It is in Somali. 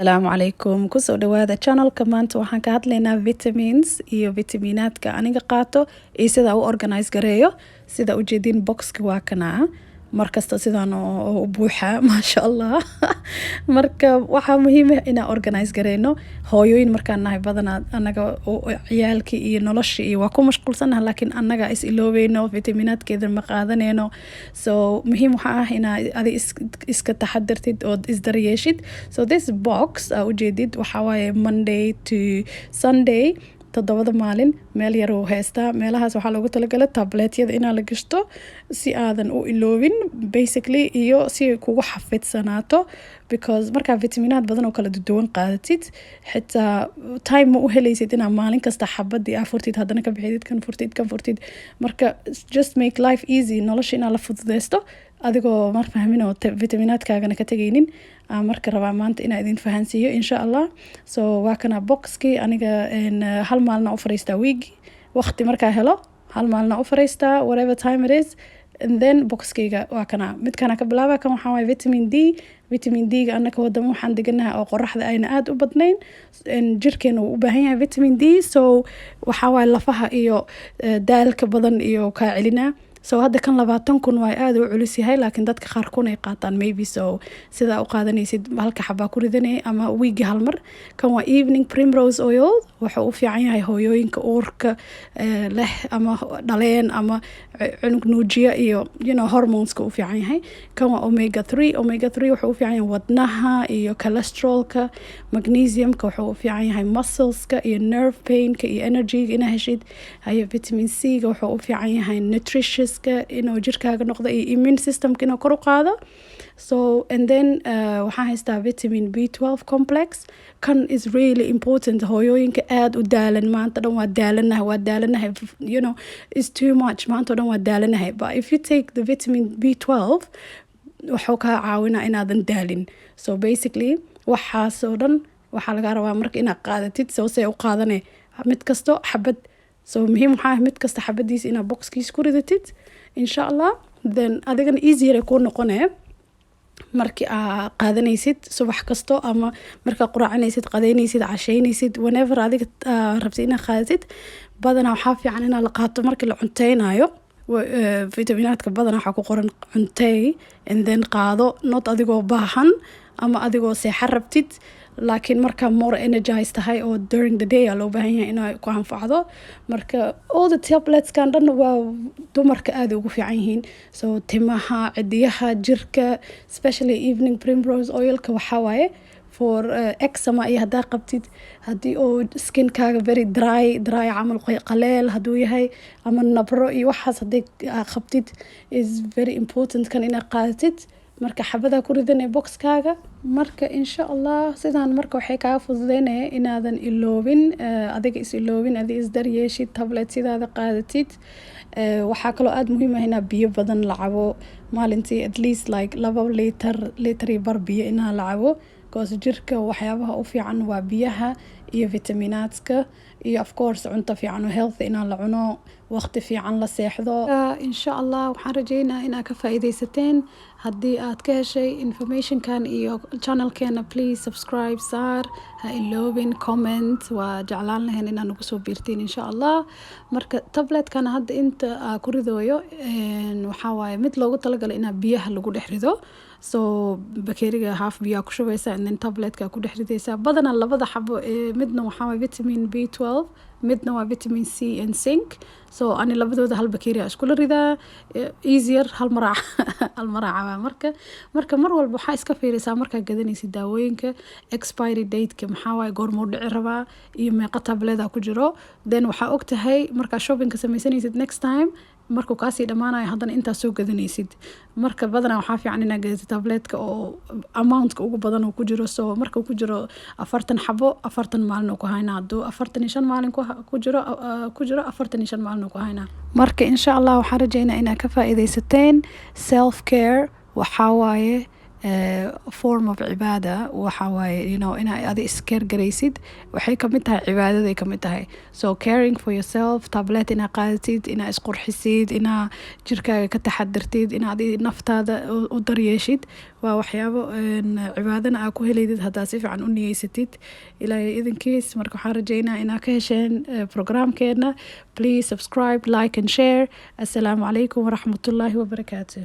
Asalaamu calaykum, kusoo dhawaada channelka. Maanta waxaan ka hadlaynaa vitamins iyo vitaminaadka aniga qaato iyo sida u organize gareeyo. Sida ujeedin, boxka waa kanaa, markasta sidaan oo u buuxa, maasha Allah. Marka waxaa muhiim ah inaan organize gareyno. Hooyooyin markaan nahay, badanaa anaga ciyaalkii iyo noloshii iyo waa ku mashquulsanaha, laakiin annaga is iloobeyno, vitaminaadkeeda ma qaadaneyno. So muhiim waxaa ah inaa adi iska taxadirtid ood isdaryeeshid. So this box aa ujeedid waxaa waaye Monday to Sunday, 7da maalin. Meel yar uu haystaa. Meelahaas waxaa loogu talagalay tabletyada inaa la gashto si aadan u iloobin basically, iyo si ay kugu xafidsanaato, because markaa vitaminaad badan oo kala duwan qaadatid, xitaa time ma u helaysid inaa maalin kasta xabadii aa furtid, haddana ka bixidid, kan furtid, kan furtid. Marka just make life easy, nolosha inaa la fududeysto adigoo mar fahmin oo vitaminaadkaagana ka tegaynin. Marka rabaa maanta inaa idin fahansiiyo, insha Allah. So waa kana boxkii. Aniga hal maalina u fariistaa weekgi, waqti markaa helo hal maalina u fariistaa, whatever time it is, and then boxkayga waa kana. Midkana ka bilaaba. Kan waxaa waaye vitamin D. Vitamin D-ga, anaka wadamo waxaan deganahay oo qoraxda ayna aada u badnayn, jirkeena wuu u baahan yahay vitamin D. So waxaa waaye lafaha iyo daalka badan iyo kaa celinaa. So hadda kan 20,000 waa, aada u culus yahay, laakiin dadka qaar kun ay qaataan maybe. So sidaa u qaadanaysid, halka xabaa ku ridanay ama wiigi hal mar. Kan waa evening primrose oil. Wuxuu u fiican yahay hooyooyinka uurka leh ama dhaleen ama cunug nuujiya iyo hormoneska u fiican yahay. Kan waa omega 3. Omega 3 wuxuu u fiican yahay wadnaha iyo cholesterolka. Magnesiumka wuxuu u fiican yahay muscleska iyo nerve painka iyo energyga inaa heshid. Hayo, vitamin C-ga wuxuu u fiican yahay nutritiouska inuu jirkaaga noqdo iyo immune systemka inuu kor u qaado. So and then waxaan haystaa vitamin B12 complex. Kan is really important hooyooyinka aada u daalan. Maanta dhan waa daalanahay, waa daalanahay, is too much, maanta o dhan waa daalanahay. But if you take the vitamin B12, wuxuu kaa caawinaa inaadan daalin. So basically waxaas oo dhan waxaa lagaa rabaa marka inaad qaadatid. So say u qaadane? Mid kasto xabad. So muhiim waxaa ah mid kasta xabadiisa inaad boxkiisa ku ridatid, insha Allah. Then adigana easier ay kuu noqonee markii aa qaadanaysid subax kasto, ama markaa quraacanaysid, qadeynaysid, casheynaysid, whenever adiga rabtid inaad qaadatid. Badanaa waxaa fiican inaa la qaato markii la cunteynayo. Vitaminaadka badanaa waxaa ku qoran cuntey and then qaado, not adigoo baahan ama adigoo seexa rabtid, laakiin markaa more energized tahay oo during the day aa loo baahan yahay inay ku anfacdo. Marka all the tabletskan dhan waa dumarka aada ugu fiican yihiin. So timaha, cidiyaha, jirka, especially evening primrose oilka waxaa waaye for eczema iyo haddaa qabtid, haddii oo skinkaaga very dry, dry camal, qaleel hadduu yahay ama nabro iyo waxaas haddii qabtid, is very important kan inaad qaadatid. Marka xabadaa ku ridanaya boxkaaga. Marka insha Allah sidaan marka waxay kaaga fududeynaya inaadan iloobin, adiga is iloobin, adiga isdaryeeshid, tablet sidaada qaadatid. Waxaa kaloo aada muhiim ah inaa biyo badan la cabo maalintii, at least like 2 liter, liter iyo bar biyo inaa la cabo, because jirka waxyaabaha u fiican waa biyaha iyo vitaminaadka iyo of course cunto fiican oo healthy inaa la cuno, waqti fiican la seexdo. Insha Allah waxaan rajeynaa inaad ka faa'iidaysateen. Haddii aad ka heshay informationkan iyo channelkeena, please subscribe saar, ha iloobin comment. Waa jeclaan lahayn inaad nagu soo biirtiin, insha Allah. Marka tabletkana hadda inta aa ku ridooyo waxaa waaye mid loogu talagalay inaa biyaha lagu dhex rido. So bakeeriga half biyaa ku shubeysa and then tabletka ku dhex rideysaa. Badanaa labada xabo, midna waxaa waye vitamin B12, midna waa vitamin C and zinc. So ani labadooda hal bakeeri iskula ridaa, easier, hal maraac, hal maraaca. Marka mar walba waxaa iska fiirisaa markaa gadanaysid daawooyinka expiry dateka, maxaa waaye, goormuu dhici rabaa iyo meeqa tableta ku jiro. Then waxaa ogtahay markaa shoppingka sameysanaysid, next time markuu kaasii dhammaanayo haddana intaa soo gadanaysid. Marka badanaa waxaa fiican inaad gadatid tabletka oo amountka ugu badan uu ku jiro. So markuu ku jiro 40 xabo, 40 maalin uu ku haynaa. Hadduu 45 maalin ku jiro, 45 maalin uu ku haynaa. Marka insha Allah waxaan rajeynaa inaad ka faa'iidaysateen. Self care waxaa waaye Form of cibaada waxa waaye inaa adi is care garaysid, waxay kamid tahay cibaadaday kamid tahay. So caring for yourself, tablet inaa qaadatid, inaa isqurxisid, inaa jirkaaga ka taxadirtid, inaa adi naftaada u daryeeshid, waa waxyaabo cibaadana aa ku helaydid haddaa si fiican u niyeysatid, Ilaahay idinkiis. Marka waxaan rajeynaa inaa ka hesheen programkeena. Please subscribe, like and share. Assalaamu calaykum waraxmatullaahi wabarakaatu.